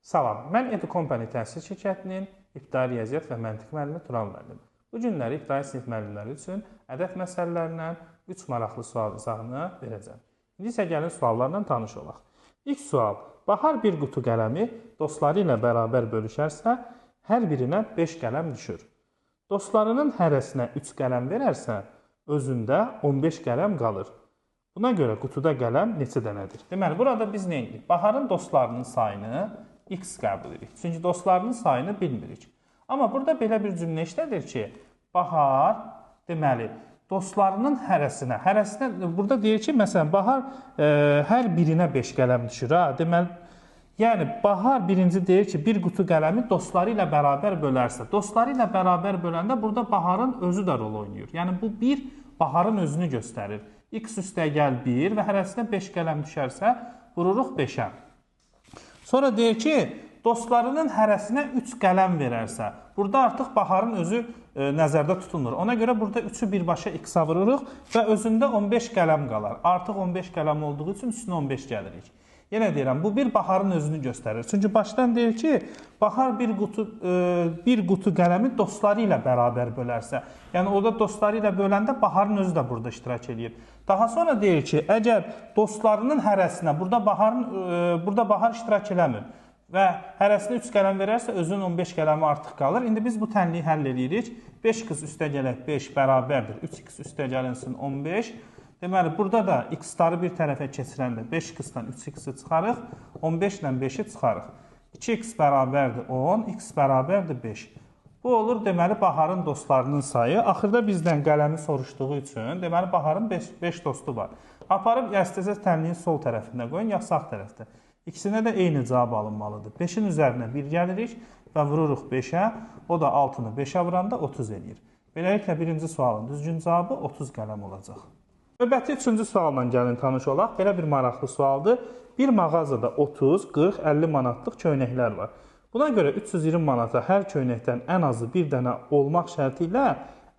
Salam, mən Edu Company təhsil şirkətinin ibtidai riyaziyyat və məntiq müəllimi Tural müəllim. Bu günləri ibtidai sinif müəllimləri üçün ədəd məsələlərindən 3 maraqlı sual izahını verəcəm. İndi isə gəlin suallarla tanış olaq. İlk sual: Bahar bir qutu qələmi dostları ilə bərabər bölüşərsə, hər birinə 5 qələm düşür. Dostlarının hərəsinə 3 qələm verərsə, özündə 15 qələm qalır. Buna görə qutuda qələm neçə dənədir? Deməli, burada biz nə edirik? Baharın dostlarının sayını x qəbul edirik. Çünki dostlarının sayını bilmirik. Amma burada belə bir cümlə işlədir ki, Bahar, deməli, dostlarının hərəsinə, burada deyir ki, məsələn, Bahar hər birinə 5 qələm düşür. Ha? Deməli, yəni, Bahar birinci deyir ki, bir qutu qələmi dostları ilə bərabər bölərsə, dostları ilə bərabər böləndə burada Baharın özü də rol oynayır. Yəni, bu bir Baharın özünü göstərir. X üstə gəl 1 və hərəsinə 5 qələm düşərsə, vururuq 5-ə. Sonra deyir ki, dostlarının hərəsinə 3 qələm verərsə, burada artıq Baharın özü nəzərdə tutulmur. Ona görə burada 3-ü birbaşa x-a vururuq və özündə 15 qələm qalar. Artıq 15 qələm olduğu üçün üstünə 15 gəlirik. Yenə deyirəm, bu bir Baharın özünü göstərir. Çünki başdan deyir ki, Bahar bir qutu qələmi dostları ilə bərabər bölərsə, yəni orada dostları ilə böləndə Baharın özü də burada iştirak eləyir. Daha sonra deyir ki, əgər dostlarının hərəsinə, burada Bahar iştirak eləmir və hərəsinə 3 qələm verərsə, özünün 15 qələmi artıq qalır. İndi biz bu tənliyi həll eləyirik. 5x üstə gələk 5 bərabərdir. 3x üstə gəlinsin 15. Deməli, burada da x-ları bir tərəfə keçirəndə 5x-dan 3x-i çıxarıq, 15 ilə 5-i çıxarıq. 2x bərabərdir 10, x bərabərdir 5. Bu olur, deməli, Baharın dostlarının sayı. Axırda bizdən qələmi soruşduğu üçün, deməli, Baharın 5 dostu var. Aparıb əstəzə tənliyin sol tərəfində qoyun, ya sağ tərəfdə. İkisinə də eyni cavab alınmalıdır. 5-in üzərinə 1 gəlirik və vururuq 5-ə. O da 6-nı 5-ə vuranda 30 eləyir. Beləliklə, birinci sualın düzgün cavabı 30 qələm olacaq. Növbəti üçüncü sualla gəlin tanış olaq. Belə bir maraqlı sualdır. Bir mağazada 30, 40, 50 manatlıq köynəklər var. Buna görə 320 manata hər köynəkdən ən azı bir dənə olmaq şərti ilə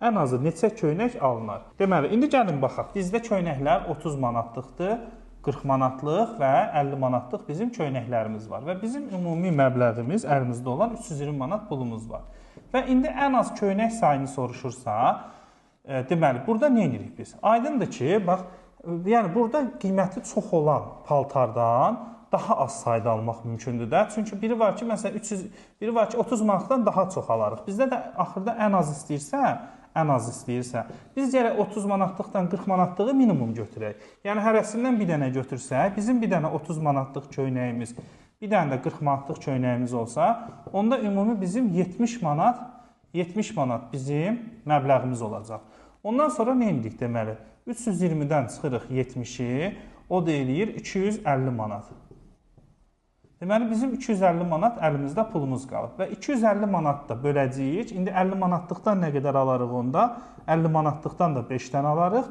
ən azı neçə köynək alınar? Deməli, indi gəlin baxaq. Bizdə köynəklər 30 manatlıqdır, 40 manatlıq və 50 manatlıq bizim köynəklərimiz var. Və bizim ümumi məbləğimiz, əlimizdə olan 320 manat pulumuz var. Və indi ən az köynək sayını soruşursa, deməli, burada nə edirik biz? Aydındır ki, bax, yəni burada qiyməti çox olan paltardan daha az sayda almaq mümkündür də. Çünki biri var ki, məsələn, 300, biri var ki, 30 manatdan daha çox alarıq. Bizdə də axırda ən az istəyirsə, biz gərək 30 manatlıqdan 40 manatlığı minimum götürək. Yəni, hərəsindən bir dənə götürsək, bizim bir dənə 30 manatlıq köynəyimiz, bir dənə də 40 manatlıq köynəyimiz olsa, onda ümumi bizim 70 manat bizim məbləğimiz olacaq. Ondan sonra nə edirik deməli? 320-dən çıxırıq 70-i, o da eləyir 250 manat. Deməli, bizim 250 manat əlimizdə pulumuz qalıb və 250 manat da böləcəyik. İndi 50 manatlıqdan nə qədər alarıq onda? 50 manatlıqdan da 5 dənə alarıq.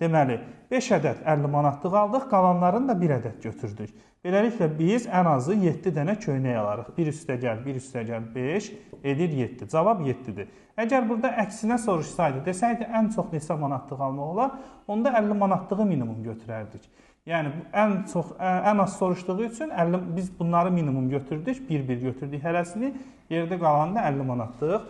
Deməli, 5 ədəd 50 manatlıq aldıq, qalanlarını da 1 ədəd götürdük. Beləliklə, biz ən azı 7 dənə köynək alarıq. 1 üstə gəl, 1 üstə gəl, 5, edir 7. Cavab 7-dir. Əgər burada əksinə soruşsaydı, desəydi ən çox neçə manatlıq almaq olar, onda 50 manatlığı minimum götürərdik. Yəni, ən az soruşduğu üçün 50, biz bunları minimum götürdük, bir-bir götürdük hərəsini, yerdə qalanında 50 manatlıq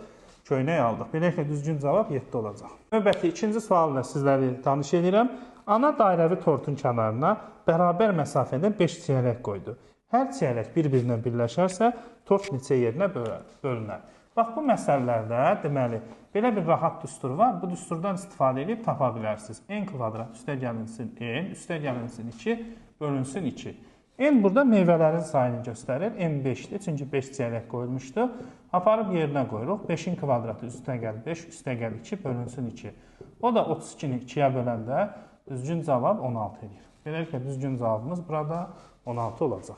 köynək aldıq. Beləliklə, düzgün cavab 7 olacaq. Növbəti ikinci sualla sizləri tanış edirəm. Ana dairəvi tortun kənarına bərabər məsafədə 5 çiyələk qoydu. Hər çiyələk bir-birinə birləşərsə, tort neçə yerinə bölünər? Bax, bu məsələlərdə, deməli, belə bir rahat düstur var. Bu düsturdan istifadə edib tapa bilərsiniz. N kvadrat üstə gəlinsin N, üstə gəlinsin 2, bölünsün 2. N burada meyvələrin sayını göstərir. N 5-dir, çünki 5 çiyələk qoyulmuşdu. Aparıb yerinə qoyuruq. 5-in kvadratı üstə gəl 5, üstə gəl 2, bölünsün 2. O da 32-ni 2-yə böləndə düzgün cavab 16 edir. Beləliklə, düzgün cavabımız burada 16 olacaq.